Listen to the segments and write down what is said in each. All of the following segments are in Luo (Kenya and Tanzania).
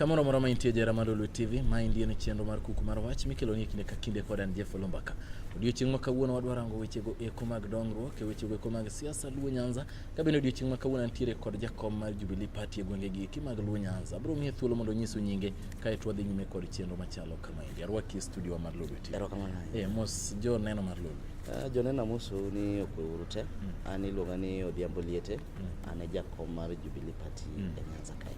Kamoro amora ma intie jera mar Lolwe TV, ma endi en chenro mar kuku mar wach mikeloni e kinde ka kinde kod an Jeff Olombaka. Odiochieng' ma kawuono wadwa rango wechego eko mag dongruok, e wechego eko mag siasa Luo Nyanza, ka bende odiochieng' ma kawuono antiere kod jakom mar Jubilee Party e gwenge gi eki mag Luo Nyanza. Abiro miye thuolo mondo onyisu nyinge kaeto wadhi nyime kod chenro machalo kama endi. Arwaki e studio mar Lolwe TV. Erokamano ahinya. Eh, mos jo neno mar Lolwe. Joneno amosou ni okwe uru te. An iluonga ni Odhiambo Liete. An e jakom mar Jubilee Party e Nyanza kae.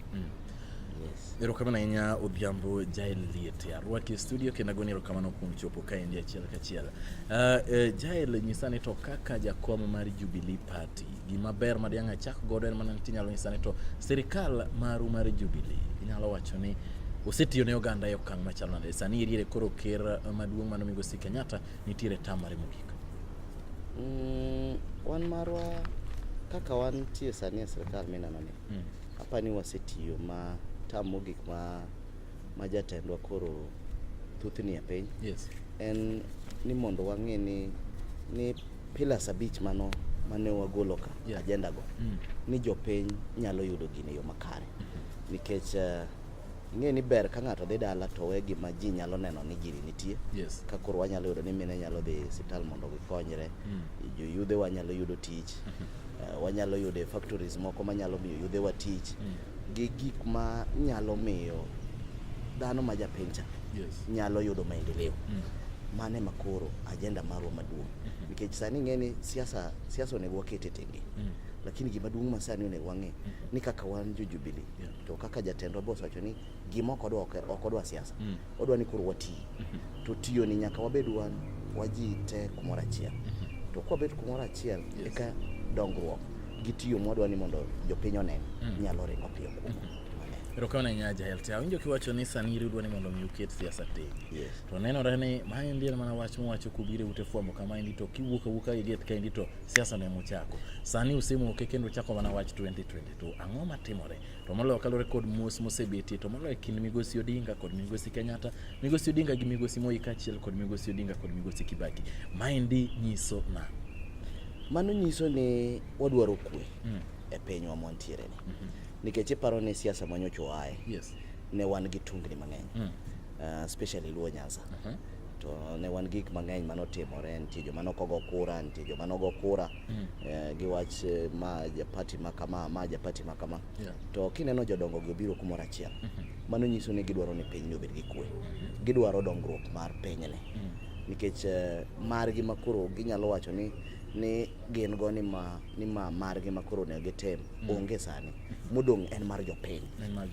Yes. Erokamano ahinya Odhiambo Jael Liete. Arwaki e studio kendo agoni erokamano kuom chopo kaendi achiel kachiel. Jael nyisa ni to kaka jakom mar Jubilee Party, gima ber ma diang' achak godo en mana ni tinyalo nyisa ni to sirikal maru mar Jubilee inyalo wacho ni osetiyo ne oganda e okang' machalo nade? Sani eriere koro ker maduong' mano Migosi Kenyatta nitiere tam mare mogik. Wan marwa kaka wantie sani e sirikal mineno ni apani wasetiyo ma tam mogik ma jatendwa koro thothni e piny en ni mondo wang'e ni pillars abich mane wagolo ka agenda go ni jopiny nyalo yudo gini e yo makare nikech ing'e ni ber ka ng'ato dhi dala to we gima ji nyalo neno ni gini nitie ka koro wanyalo yudo ni mine nyalo dhi e osiptal mondo gikonyre, joyudhe wa nyalo yudo tich, wanyalo yudo e factories moko manyalo miyo yudhe wa tich, gi gik ma nyalo miyo dhano ma japiny cha nyalo yudo maendeleo. Mano ema koro agenda marwa maduong', nikech sani ing'e ni siasa siasa onego wakete tenge, lakini gima duong' ma sani onego wang'e ni kaka wan jo Jubilee to kaka jatendwa be osewacho ni gima ok odwa ok odwa siasa, odwa ni koro wati to tiyo ni nyaka wabed wan waji te kumoro achiel, to kwabet kumoro achiel eka dongruok gi tiyo mwadwa ni mondo jopiny onen nyalo ringo piyo kuom. Erokamano ahinya Jael. To awinjo kiwacho ni sani idwa ni mondo mi uket siasa tenge. To nenore ni maendi en mana wach muwacho kubiro e ute fwambo kamaendi to kiwuok awuoka gi gate kaendi to siasa ne muchako. Sani usemoke kendo uchako mana wach 2022. Ang'o matimore? To moloyo kaluwore kod mos mosebetie, to moloyo e kind Migosi Odinga kod Migosi Kenyatta, Migosi Odinga gi Migosi Moi kaachiel kod Migosi Odinga kod Migosi Kibaki. Maendi nyiso nang'o? Mano nyiso ni wadwaro kwe e pinywa mwantiere ni. Nikech iparo ni siasa manyocha oaye ne wan gi tungni mang'eny, especially Luo Nyanza. To ne wan gik mang'eny manotimore, nitie joma nokogo kura, nitie joma nogo kura gi wach ma ja party ma kama, ma ja party ma kama. To kineno jodongo gi obiro kumoro achiel, mano nyiso ni gidwaro ni pinyni obed gi kwe. Gidwaro dongruok mar pinyni. Nikech margi ma koro ginyalo wacho ni gin go ni ma margi ma koro onego gitim onge sani. Modong' en mar jopiny.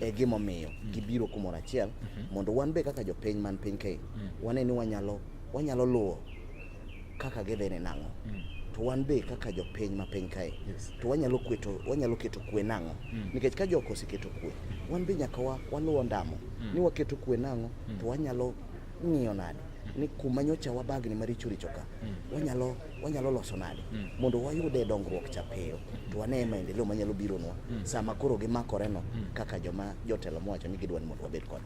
E gimomiyo gibiro kumoro achiel mondo wan be kaka jopiny man piny kae wane ni wanyalo luwo kaka gidhi ni nang'o. To wan be kaka jopiny ma piny kae to wanyalo keto kwe nang'o. Nikech ka jok oseketo kwe, wan be nyaka waluwo ndamo ni waketo kwe nang'o to wanyalo ng'iyo nade ni kuma nyocha wabagni maricho richo ka wanyalo loso nade mondo wayude dongruok cha piyo to wane maendeleo manyalo bironwa sama koro gimakore no kaka joma jotelo mowacho ni gidwa ni mondo wabed kod.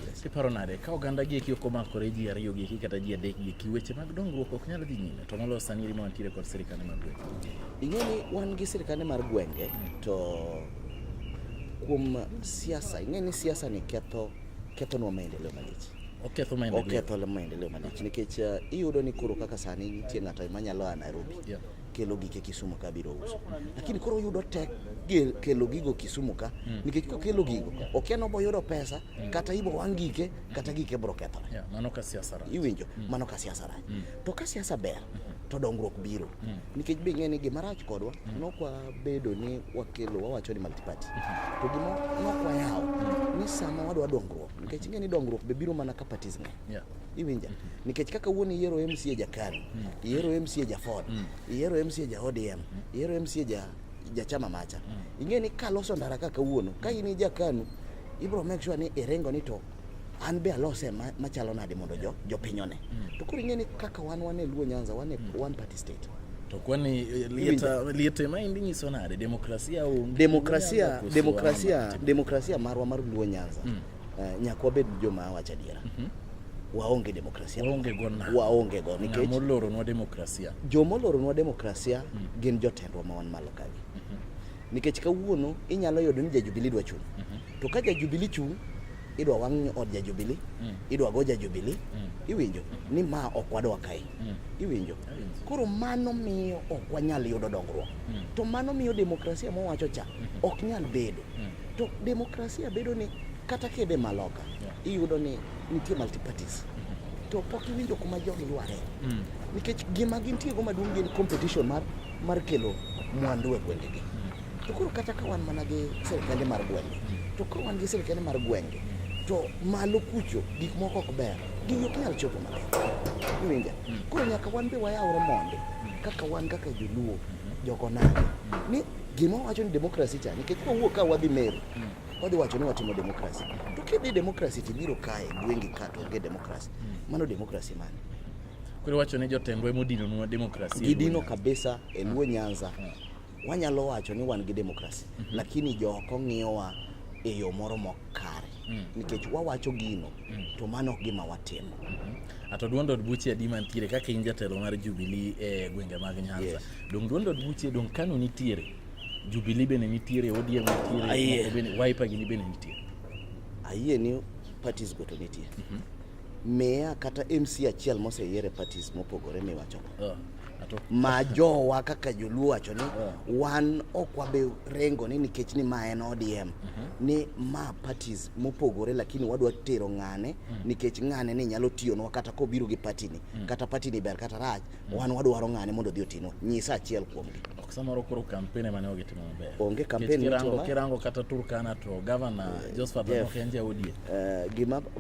Yes. Iparo nade ka oganda gi eki ok omakore ji ariyo gi eki kata ji adek gi eki, weche mag dongruok ok nyal dhi nyime, to moloyo sani eri ma wantiere kod sirikande mag gwenge? Ing'e ni wan gi sirikande mar gwenge to kuom siasa, ing'e ni siasa ni kethonwa maendeleo malich. Oketho maendeleo. Oketho maendeleo malich nikech iyudo ni koro kaka sani nitie ng'ato manyalo a Nairobi kelo gike Kisumu ka biro uso, lakini koro oyudo tek kelo gigo Kisumu ka nikech kokelo gigo okia ni obo yudo pesa kata ibo wang' gike kata gike biro kethore. Mano ka siasa rach. Iwinjo? Mano ka siasa rach. To ka siasa ber to dongruok biro nikech be ing'e ni gima rach kodwa nokwa bedo ni wakelo wawacho ni multi party to gima nokwa yawo ni sama wadwa dongruok, nikech ing'e ni dongruok be biro mana ka parties ng'eny. Iwinja? Nikech kaka wuon iyiero MCA ja KANU, iyiero MCA ja Ford, iyiero MCA ja ODM, iyiero MCA ja chama macha. Ing'e ni kaloso ndara ka kawuono, ka in ja KANU, ibro make sure ni iringo ni to an be alose machalo nade mondo jopiny one. To koro ing'e ni kaka wan e Luo Nyanza, wan e one party state. To kwani liete maendi nyiso nade? Demokrasia onge? Demokrasia, demokrasia, demokrasia marwa mar Luo Nyanza. Nyaka wabed joma wacho adiera. Waonge demokrasia. Waonge go nang'o? Waonge go nikech Ng'ama oloronwa demokrasia. Joma oloronwa demokrasia gin jotendwa ma wan malo kagi. Nikech kawuono inyalo yudo ni ja Jubilee dwa chung'. To ka ja Jubilee chung', Idwa wang' od ja Jubilee, idwa go ja Jubilee, iwinjo ni ma ok wadwa kae. Iwinjo? Koro mano miyo ok wanyal yudo dongruok. To mano miyo demokrasia mwawacho cha ok nyal bedo. To demokrasia bedo ni kata kidhi maloka, iyudo ni nitie multi parties. To pok iwinjo kuma jogi yware. Nikech gima gintie go maduong' gin competition mar kelo mwandu e gwengegi. To koro kata ka wan mana gi sirkande mar gwenge, to ka wan gi sirkande mar gwenge, to malo kucho gik moko ok ber, gigi ok nyal chopo maber. Iwinja? Koro nyaka wan be wayawre mondi, kaka wan kaka joluo, jokonage, ni gima wawacho ni demokrasi cha, nikech kwawuok ka wadhi Meru, wadhi wacho ni watimo demokrasi. To kidhi demokrasi tibiro kae gwengi ka to onge demokrasi. Mano demokrasi mane? Koro iwacho ni jotendwa ema odinonwa demokrasi. Gidino kabisa e Luo Nyanza. Wanyalo wacho ni wan gi demokrasi, lakini joko ng'iyowa e yo moro mok kare. Nikech wawacho gino, to mano ok gima watimo. Ato duond od buche adi mantiere kaka in jatelo mar Jubilee e gwenge mag Nyanza. Yes. Dong duond od buche dong Kanu nitiere. Jubilee bende nitiere, ODM nitiere, Ayie. moko bende Wiper gini bende nitiere. Ayie ni parties go to nitie. Miya kata MC achiel moseyier e parties mopogore miwacho go. Ato Ma jowa kaka joluo wacho ni wan ok wabe rengo ni nikech ni ma en ODM ni ma parties mopogore, lakini wadwa tero ng'ane nikech ng'ane ni nyalo tiyonwa kata kobiro gi party ni kata party ni ber kata rach, wan wadwaro ng'ane mondo odhi otinwa. Nyisa achiel kuomgi. Ok samoro koro campaign ema ne ok gitimo maber. Onge Nikech campaign mitimo. Kirango kata Turkana to governor Josephat Jeff. ok en ja ODM.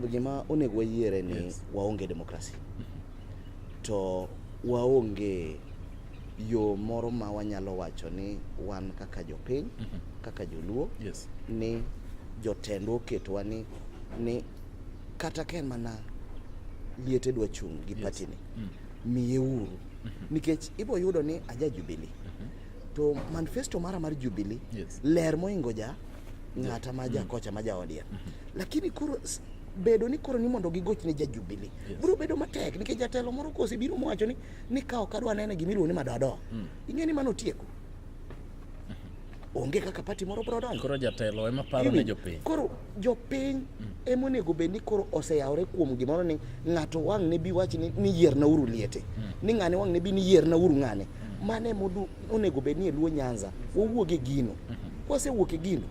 Gima onego wayiere ni waonge demokrasi. To waonge yo moro ma wanyalo wacho ni wan kaka jopiny, kaka joluo, ni jotendwa oketwa ni kata ka en mana liete dwa chung' gi party ni, miye uru. Nikech ibo yudo ni aja Jubilee. To manifesto mara mar Jubilee ler moingo ja ng'ata ma ja kocha ma ja ODM. Lakini koro bedo ni koro ni mondo gigoch ne ja Jubilee biro bedo matek nikech jatelo moro kosebiro mowacho ni ka ok adwa nene gima iluongo ni madoadoa. Ing'e ni mano otieko. Onge kaka party moro biro donjo. Koro jatelo ema paro ne jopiny. Koro jopiny ema onego bed ni koro oseyawore kuom gimoro ni ng'ato wang' ne bi wach ni yierna uru liete. Ni ng'ane wang' ne bi ni yierna uru ng'ane. Mano ema onego bed ni e Luo Nyanza wawuog e gino. Kwasewuok e gino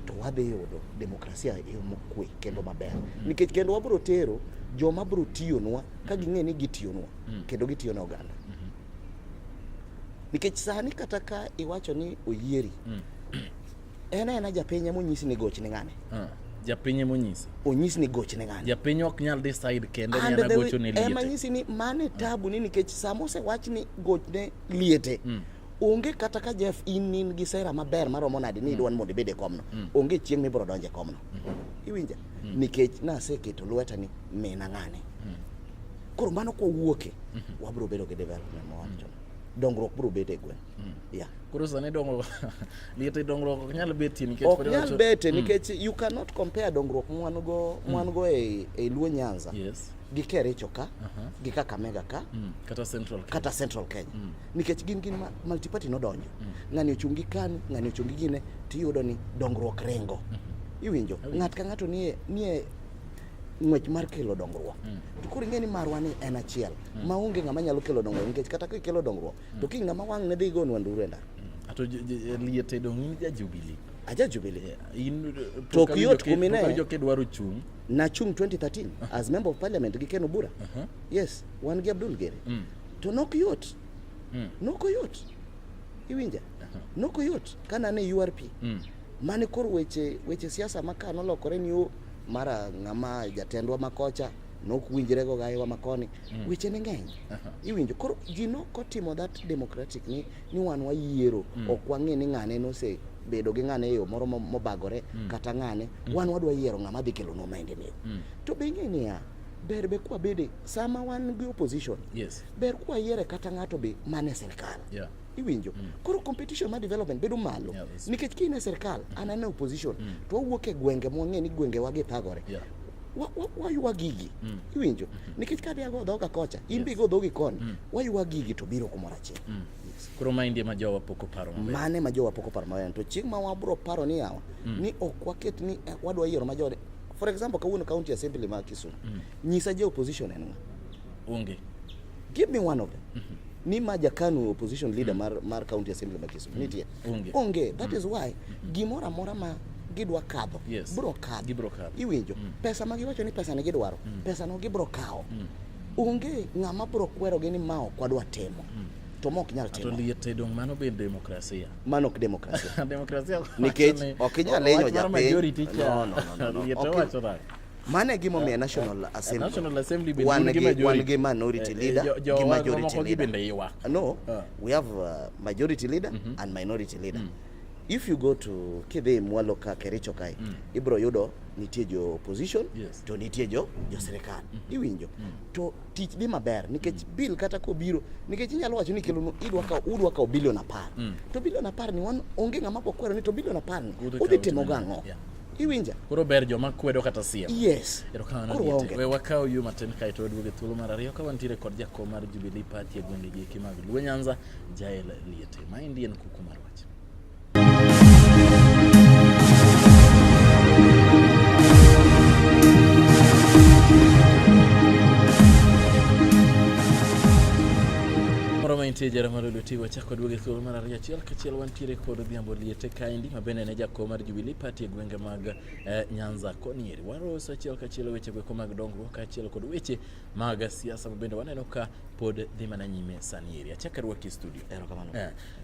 to wadhi yudo demokrasia e yo mokwe kendo maber. Nikech kendo wabiro tero joma biro tiyonwa ka ging'e ni gitiyonwa kendo gitiyo ne oganda. Nikech sani kata ka iwacho ni oyieri, en aena japiny ema onyisi ni goch ne ng'ane. Japiny ema onyisi. Onyisi ni goch ne ng'ane. Japiny ok nyal decide kende ni en agocho ne liete. Ema nyisi ni mane tabu ni nikech sama osewach ni goch ne liete, onge kata ka Jeff in gi sera maber maromo nade ni idwa ni mondo ibed e komno. Onge chieng' mibiro donjo e komno. Iwinja? Nikech naseketo lweta ni mina ng'ane. Koro mano kwawuoke, wabiro bedo gi development mawacho. Dongruok biro bedo e gweng'. Yeah. Koro sani dongruok liete dongruok ok nyal betie nikech ok nyal betie nikech you cannot compare dongruok mwan go e Luo Nyanza gi Kericho ka, gi Kakamega ka, kata Central Kenya. Kata Central Kenya. Nikech gin multi-party nodonjo. Ng'ani ochung' gi KANU, ng'ani ochung' gi gine, tiyudo ni dongruok ringo. Iwinjo? Ng'at ka ng'ato nie ng'wech mar kelo dongruok. To koro ing'e ni marwa ni en achiel. Ma onge ng'ama nyalo kelo dongruok nikech kata kikelo dongruok, to kiny ng'ama wang' ne dhi gonwa nduru e ndara. Ato liete dong' in ja Jubilee. Aja Jubilee. In To ok yot kumine. Pok awinjo kidwaro chung'. Nachung' 2013 as member of parliament gi Ken Obura. Yes, wan gi Abdul Gere. To nok yot. Nok oyot. Iwinja? Nok oyot ka nane URP. Mane koro weche siasa ma ka nolokore ni o mara ng'ama jatendwa makocha nok winjre go gaiwa makoni. Weche ne ng'eny. Iwinjo? Koro ji nok otimo that democratic ni wan wayiero. Ok wang'e ni ng'ane nosebedo gi ng'ane e yo moro mobagore kata ng'ane. Wan wadwa yiero ng'ama dhi kelonwa maendeleo. To be ing'e niya, ber be kwabede sama wan gi opposition. Ber kwayiere kata ng'ato be mane sirkal. Iwinjo? Koro competition mar development bedo malo. Nikech ka in e sirkal, an an e opposition, to wawuok e gwenge mwang'e ni gwengewa gi thagore. Waywa gigi. Iwinjo? Nikech ka adhi ago dhoga kocha, in be igo dhogi koni, waywa gigi to biro kumoro achiel. Yes. Koro maendi ema jowa pok oparo maber. Mane ma jowa pok oparo maber. To chieng' ma wabro paro ni yawa, ni ok waket ni wadwa yiero ma jowa. For example, kawuono county assembly ma Kisumu, nyisa je opposition en ng'a? Onge. Give me one of them. Ni ma jakanu opposition leader mar county assembly ma Kisumu nitie? Onge. Onge. That is why gimoro amora ma gidwa kadho bro kadho. Gibro kadho. Iwinjo? Pesa ma giwacho ni pesa ni gidwaro, pesa no gibro kawo. Onge ng'ama bro kwerogi ni ma ok wadwa timo. To ma ok nyal To timo. liete dong mano bende demokrasia. Mano ok demokrasia. Demokrasia Nikech ok inyal hinyo wach mar japiny. majority cha. No, no, no, no, no. Liete Ok wacho nang'o? Mano e gimomiyo National Assembly. National Assembly bende wan un gi gi, wan majority. gi minority leader Jo gi majority mamoko gi leader. bende ywak. No, Ah. we have majority leader and minority leader. If you go to kidhi mwalo ka Kericho kae, ibro yudo nitie jo opposition to nitie jo sirikal. Iwinjo? To tich dhi maber nikech bill kata kobiro, nikech inyalo wacho ni kelonu idwa kawo udwa kawo bilion 10. To bilion 10 ni wan onge ng'ama bo kwero ni to bilion 10 ni Udhi udhi kawo timo timo gang'o? Iwinja? Koro ber joma kwedo kata siem. Yes. Erokamano Koro Liete. waonge. We wakaw yo matin kaeto waduogo e thuolo mar ariyo ka wantiere kod jakom mar Jubilee Party e gwenge gi eki mag Luo Nyanza, Jael Liete. Maendi en kuku mar wach. Moro ma intie jara mar Lolwe TV wachako duogo e thuolo mar ariyo achiel kachiel wantiere kod Odhiambo Liete kaendi ma bende ne jakom mar Jubilee Party e gwenge mag Nyanza konieri. Waroso achiel kachiel weche goeko mag dongruok kaachiel kod weche mag siasa ma bende waneno ka pod dhi mana nyime sani eri. Achako arwaki e studio. Erokamano.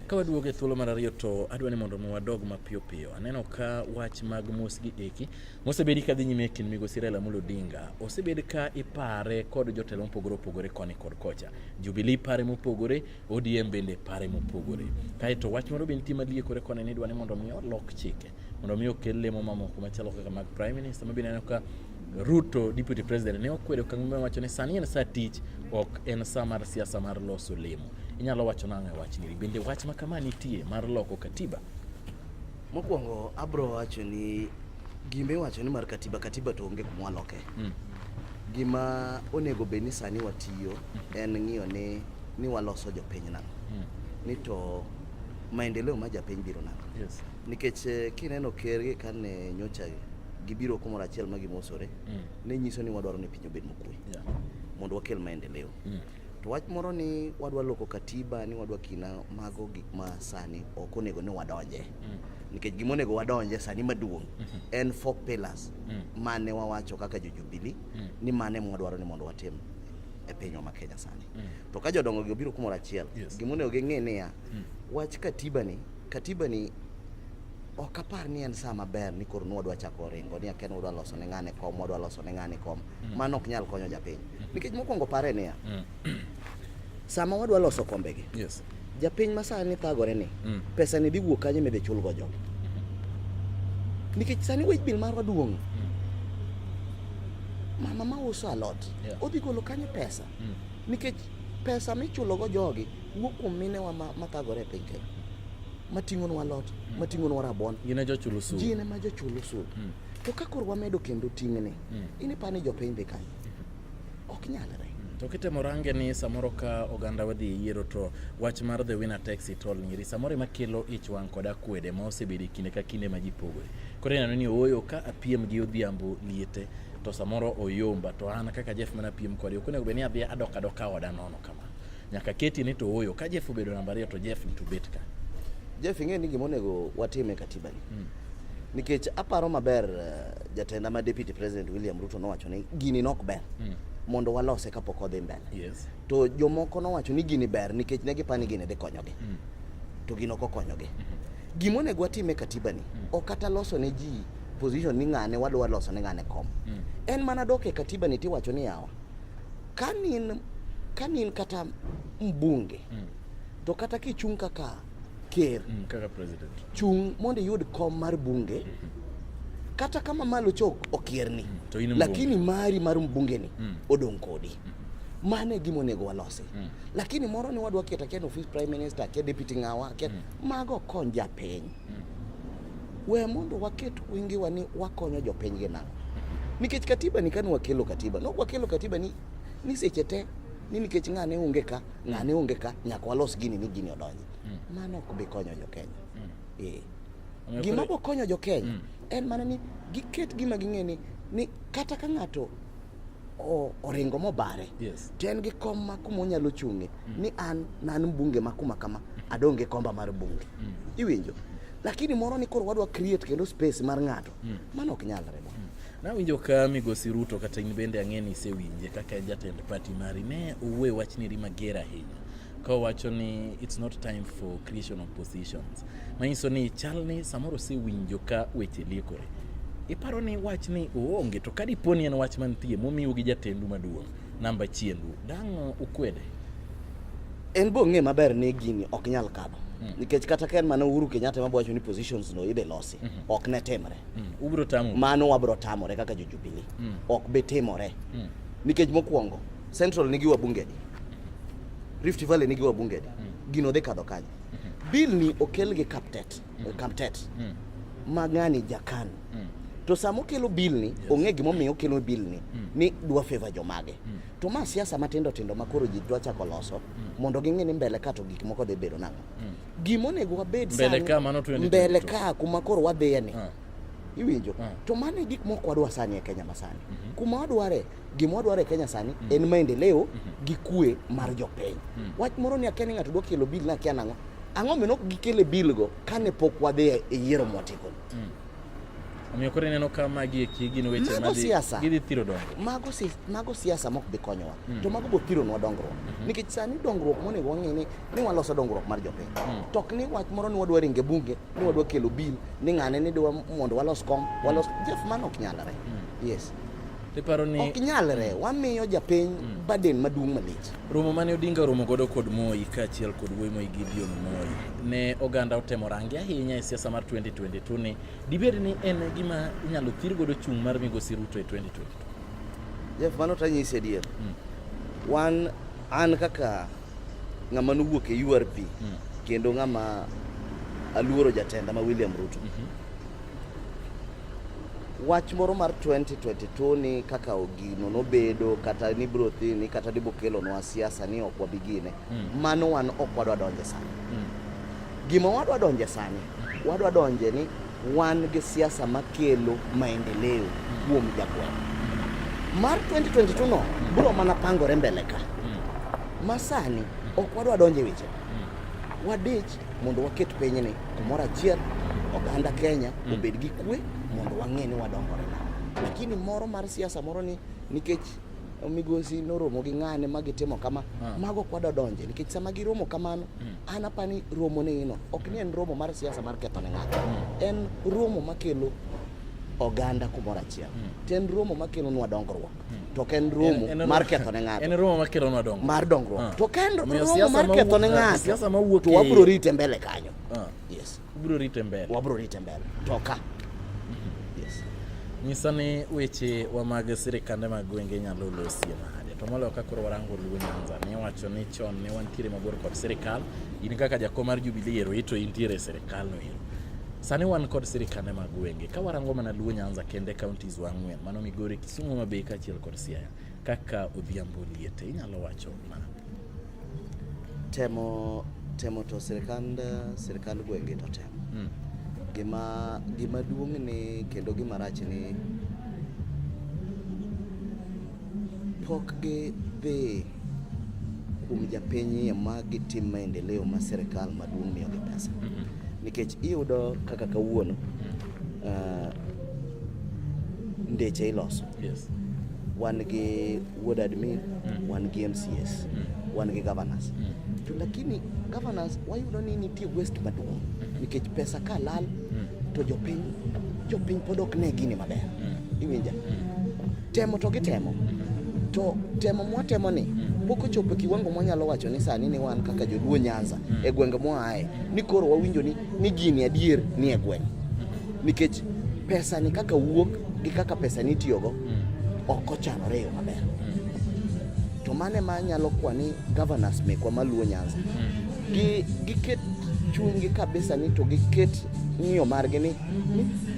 Ka waduogo e thuolo mar ariyo to adwa ni mondo mi wadog mapiyo piyo. Aneno ka wach mag mos gi eki mosebedi ka dhi nyime e kind migosi Raila Amolo Odinga osebed ka ipare kod jotelo mopogore opogore koni kod kocha. Jubilee pare mopogore, ODM bende pare mopogore. Kaeto wach moro be nitie maliekore koni ni idwa ni mondo mi olok chike mondo mi okel lemo mamoko machalo kaka mag Prime Minister ma bende aneno ka Ruto Deputy President ne okwedo okang' mowacho ni sani en sa tich ok en sa mar siasa mar loso lemo. Inyalo wacho nang'o e wachni? Bende wach ma kama nitie mar loko katiba? Mokwongo abro wacho ni gima iwacho ni mar katiba, katiba to onge kuma waloke. Gima onego bed ni sani watiyo en ng'iyo ni waloso jopiny nang'o. Ni to maendeleo ma japiny biro nang'o. Yes. Nikech kineno ker gi kane nyocha gibiro kumoro achiel ma gimosore, ne nyiso ni wadwaro ni piny obed mokwe. Mondo wakel maendeleo. To wach moro ni wadwa loko katiba, ni wadwa kina mago gik ma sani ok onego ni wadonje. Nikech gima onego wadonje sani maduong' en 4 pillars mane wawacho kaka jo Jubilee ni mane mwadwaro ni mondo watim e pinywa ma Kenya sani. To ka jodongo gi obiro kumoro achiel, gima onego ging'e niya, wach katiba ni ok apar ni en sa maber ni koro nwadwa chako ringo ni akia ni wadwa loso ne ng'ane kom, wadwa loso ne ng'ane kom. Mano ok nyal konyo japiny. Nikech mokwongo pare niya, sama wadwa loso kombegi, japiny ma sani thagore ni, pesa ni dhi wuok kanye midhi chulgo jogi? Nikech sani wage bill marwa duong'. Mama mauso alot, odhi golo kanye pesa? Nikech pesa michulogo jogi wuok kuom minewa mathagore e piny Kenya. Mating'onwa alot, mating'onwa rabuon. Gin e jochul osuru. Gin ema jochul osuru. To ka koro wamedo kendo ting'ni, in iparo ni jopiny dhi kanye? Ok nyalre. To kitemo range ni samoro ka oganda wadhi e yiero to wach mar the winner takes it all nyiri samoro ema kelo ich wang' kod akwede ma osebedo e kinde ka kinde ma ji pogore. Koro ineno ni ooyo ka apiem gi Odhiambo Liete to samoro oyomba to an kaka Jeff mana apiem kode ok onego bed ni adhi adok adoka oda nono kama. Nyaka keti ni to ooyo ka Jeff obedo namba 2 to Jeff ni to bet ka. Jeff ing'e ni gima onego watim e katiba ni. Nikech aparo maber jatenda ma Deputy President William Ruto nowacho ni gini nok ber. Mondo walose kapok odhi mbele. To jomoko nowacho ni gini ber nikech ne giparo ni gini dhi konyogi. To gino ok okonyogi. Gima onego watim e katiba ni, ok kata loso ne ji position ni ng'ane wadwa loso ne ng'ane kom. En mana dok e katiba ni tiwacho ni yawa. Ka nin kata mbunge, to kata kichung' kaka ker, Kaka president, chung' mondo iyud kom mar bunge, kata kama malo chok okierni, To in mbunge. lakini mari mar mbunge ni odong' kodi. Mano e gima onego walosi. Lakini moro ni wadwa keto akia ni office prime minister, akia deputy ng'awa, akia mago kony japiny. We mondo waket wengewa ni wakonyo jopiny gi nang'o. Nikech katiba ni kane wakelo katiba, nok wakelo katiba ni seche te ni nikech ng'ane onge ka, ng'ane onge ka, nyaka walos gini ni gini odonji. Mano ok bi konyo jo Kenya. Omiyo Gima koro- bo konyo jo Kenya en mana ni giket gima ging'e ni ni kata ka ng'ato oringo mobare to en gi kom ma kuma onyalo chung'e ni an nan mbunge ma kuma kama adong' gi komba mar bunge. Iwinjo? Lakini moro ni koro wadwa create kendo space mar ng'ato. Mano ok nyalre. Nawinjo ka migosi Ruto kata in bende ang'e ni isewinje kaka en jatend party mari ne owuoyo wach neri mager ahinya ka owacho ni it's not time for creation of positions manyiso ni chal ni samoro osewinjo ka weche liekore. Iparo ni wach ni oonge to ka dipo ni en wach mantie momiu gi jatendu maduong' namba chiendu dang' ukwede? En bo ng'e maber ni gini ok nyal kadho. Nikech kata ka en mana Uhuru Kenyatta ema wacho ni positions no idhi losi, ok ne timre. Ubiro tamo. Mano wabiro tamore kaka jo Jubilee. Ok bi timore. Nikech mokwongo, Central nigi wabunge adi? Rift Valley nigi wabunge adi? Gino dhi kadho kanye? Bill ni okel gi Kaptet, Kaptet. Ma ng'ani Jakan. To sama okelo bill ni, ong'e gimomiyo okelo bill ni, ni dwa favor jomage. To ma siasa matindo tindo ma koro ji dwa chako loso mondo ging'e ni mbele ka to gik moko dhi bedo nang'o. Gima onego wabed Mbele sani, ka mano 2022. mbele ka kuma koro wadhiye ni. Iwinjo? To mano e gik mok wadwa sani e Kenya masani. Kuma wadware, gima wadwaro e Kenya sani en maendeleo gi kwe mar jopiny. Wach moro ni akia ni ng'ato dwa kelo bill na akia nang'o. Ang'o omiyo nok gikele bill go kane pok wadhi e yiero mwatiko ni? Omiyo koro ineno ka magi eki gin weche Mago madhi siasa. gidhi thiro dongruok. Mago siasa mok bi konyowa. To mago bo thironwa dongruok. Nikech sani dongruok monego wang'e ni waloso dongruok mar jopiny. To ok ni wach moro ni wadwa ringe bunge, ni wadwa kelo bill, ni ng'ane ni dwa mondo walos kom, walos Jeff, mano ok nyalre. Yes. Iparo ni Ok nyalre, wamiyo japiny burden maduong' malich. Romo mane Odinga oromo godo kod Moi kaachiel kod wuoyi Moi Gideon Moi ne oganda otemo range ahinya e siasa mar 2022 ni dibed ni en gima inyalo thir godo chung' mar migosi Ruto e 2022. Jeff, mano tanyisi adier. Wan an kaka ng'ama nowuok e URP kendo ng'ama aluoro jatenda ma William Ruto. Wach moro mar 2022 ni kaka gino nobedo kata ni biro thini kata ni bokelonwa siasa ni ok wabi gine. Mano wan ok wadwa donje sani. Gima wadwa donje sani, wadwa donje ni wan gi siasa makelo maendeleo kuom jagweng'. Mar 2022 no biro mana pangore mbele ka. Ma sani ok wadwa donje weche. Wadich mondo waket pinyni kumoro achiel, oganda Kenya obed gi kwe mondo wang'e ni wadongore nade. Lakini moro mar siasa moro ni nikech migosi noromo gi ng'ane ma gitimo kama, mago ok wadwa donje nikech sama giromo kamano, an apani romo ni ino ok ni en romo mar siasa mar ketho ne ng'ato. En romo makelo oganda kumoro achiel. To en romo makelonwa dongruok. To ok en romo mar ketho ne ng'ato. En romo makelonwa dongruok. Mar dongruok. To ka en romo mar ketho ne ng'ato, siasa mawuok to wabiro rite mbele kanyo. Yes. Ubiro rite mbele. Wabiro rite mbele. To ka. Yes. Nyisa ni weche wa mag sirikande mag gwenge inyalo losie nade? To moloyo ka koro warango Luo Nyanza, ne iwacho ni chon ne wantiere mabor kod sirikal, in kaka jakom mar Jubilee ero ito intiere e sirikal no ero. Sani wan kod sirikande mag gwenge. Ka warango mana Luo Nyanza kende counties wa ang'wen, mano Migori, Kisumu, Homa Bay kaachiel kod Siaya, kaka Odhiambo liete, inyalo wacho nang'o? Temo to sirikand gwenge to temo. Gima duong' ni kendo gima rach ni pok gidhi kuom japiny ma gitim maendeleo ma sirikal maduong' miyogi pesa. Nikech iyudo kaka kawuono ndeche iloso. Yes. Wan gi ward admin, wan gi MCAs, wan gi governors. To lakini governors wayudo ni nitie waste maduong' nikech pesa ka lal to jopiny pod ok ne gini maber. Iwinja? Temo to gitemo. To temo mwatemo ni pok ochopo e kiwango mwanyalo wacho ni sani ni wan kaka joluo Nyanza e gwenge mwaaye ni koro wawinjo ni gini adier ni e gweng'. Nikech pesa ni kaka wuok gi kaka pesa ni itiyogo ok ochanore e yo maber. To mano ema anyalo kwa ni governors mekwa maluo Nyanza giket chunygi kabisa ni to giket ng'iyo margi ni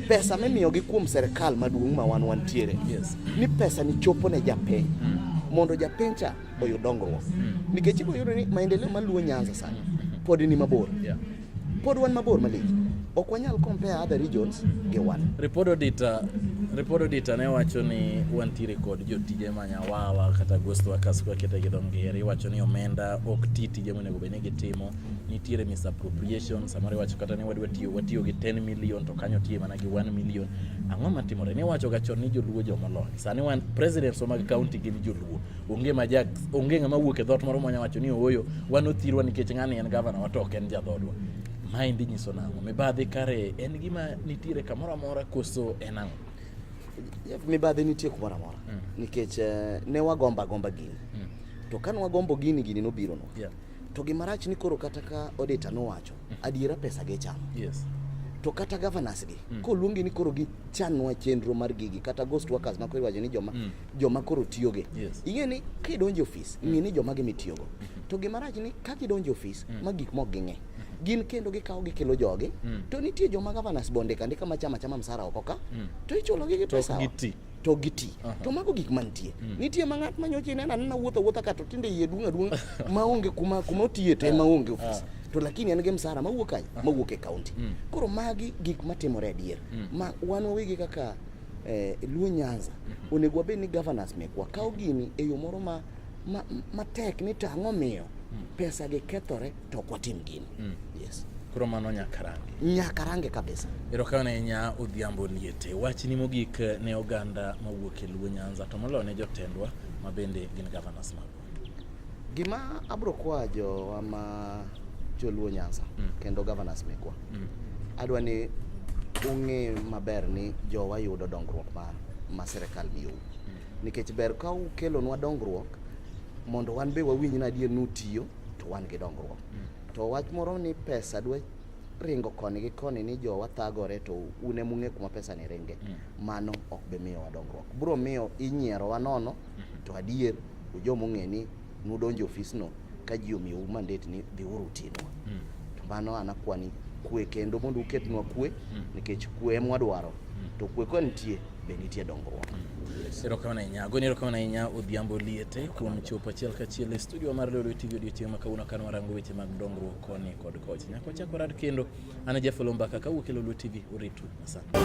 pesa mimiyogi kuom serikal maduong' ma wan wantiere. Yes. Ni pesa ni chopo ne japiny mondo japiny cha oyud dongruok. Nikech ibiro yudo ni maendeleo maluo Nyanza sani pod ni mabor. Yeah. Pod wan mabor malich. Ok wanyal compare other regions gi wan. Report auditor, report auditor ne wacho ni wantiere kod jotije manyawawa kata ghost workers kwa kete gi dho ngere. Iwacho ni omenda ok ti tije monego bed ni gitimo. Nitiere misappropriation, samoro iwacho kata ni wadwa tiyo watiyo gi 10 million to kanyo tiye mana gi 1 million. Ang'o matimore? Niwacho ga chon ni joluo jomolony. Sani wan presidents mag county gin joluo. Onge ma ja onge ng'ama wuok e dhoot moro mwanya wacho ni ooyo wan othirwa nikech ng'ani en gavana wa to ok en jadhodwa. Maendi nyiso nang'o? Mibadhi kare en gima nitiere kamoro amora koso en ang'o? Jeff, mibadhi nitie kumoro amora nikech ne wagombo agomba gini to kane wagombo gini gini nobironwa to gima rach ni koro kata ka auditor nowacho adiera pesa gichamo to kata governors gi koluongi ni koro gichanwa chenro mar gigi kata ghost workers ma koro iwacho ni joma joma koro tiyoge ing'e ni kidonjo e ofis ing'e ni joma gimitiyogo to gima rach ni ka gidonjo e ofis ma gik mok ging'e gin kendo gikawo gikelo jogi to nitie joma governors bonde andika machama chama msara oko ka to ichulogi gi pesa giti. To giti. To mago gik mantie. Nitie ma ng'at ma nyocha ineno anena wuotho awuotha ka to tinde iye duong' aduong'a maonge kuma kuma otiye to ema onge ofis. To lakini en gi msara mawuok kanye? Mawuok e county. Koro magi gik matimore adier. Ma wan wawegi kaka Luo Nyanza onego wabed ni governors mekwa kawo gini e yo moro ma matek ni to ang'o miyo pesa gi kethore to ok watim gini. Yes. Koro mano nyaka range. Nyaka range kabisa. Erokamano ahinya Odhiambo Liete. Wachni mogik ne oganda mawuok e Luo Nyanza to moloyo ne jotendwa ma bende gin governors magwa. Gima abro kwayo jowa ma joluo Nyanza kendo governors mekwa. Adwa ni ung'e maber ni jowa yudo dongruok ma sirikal miyou. Nikech ber ka ukelonwa dongruok mondo wan be wawinj ni adier ni utiyo to wan gi dongruok. To wach moro ni pesa dwa ringo koni gi koni ni jowa thagore to un ema ung'e kuma pesa ni ringe. Mano ok bi miyowa dongruok. Biro miyo inyierowa nono to adier ujoma ong'e ni nudonjo e ofisno ka ji omiyou mandate ni dhiuru utinwa. To mano an akwa ni kwe kendo mondo uketnwa kwe nikech kwe ema wadwaro. To kwe ka nitie be nitie dongruok. Yes. Erokamano ahinya. Agoni erokamano ahinya Odhiambo Liete kuom chopo achiel kachiel e studio mar Lolwe TV odiochieng' ma kawuono kane warango weche mag dongruok koni kod kocha. Nyaka wachak warad kendo. An Jeff Olombaka kawuok e Lolwe TV. Uritu. Asante.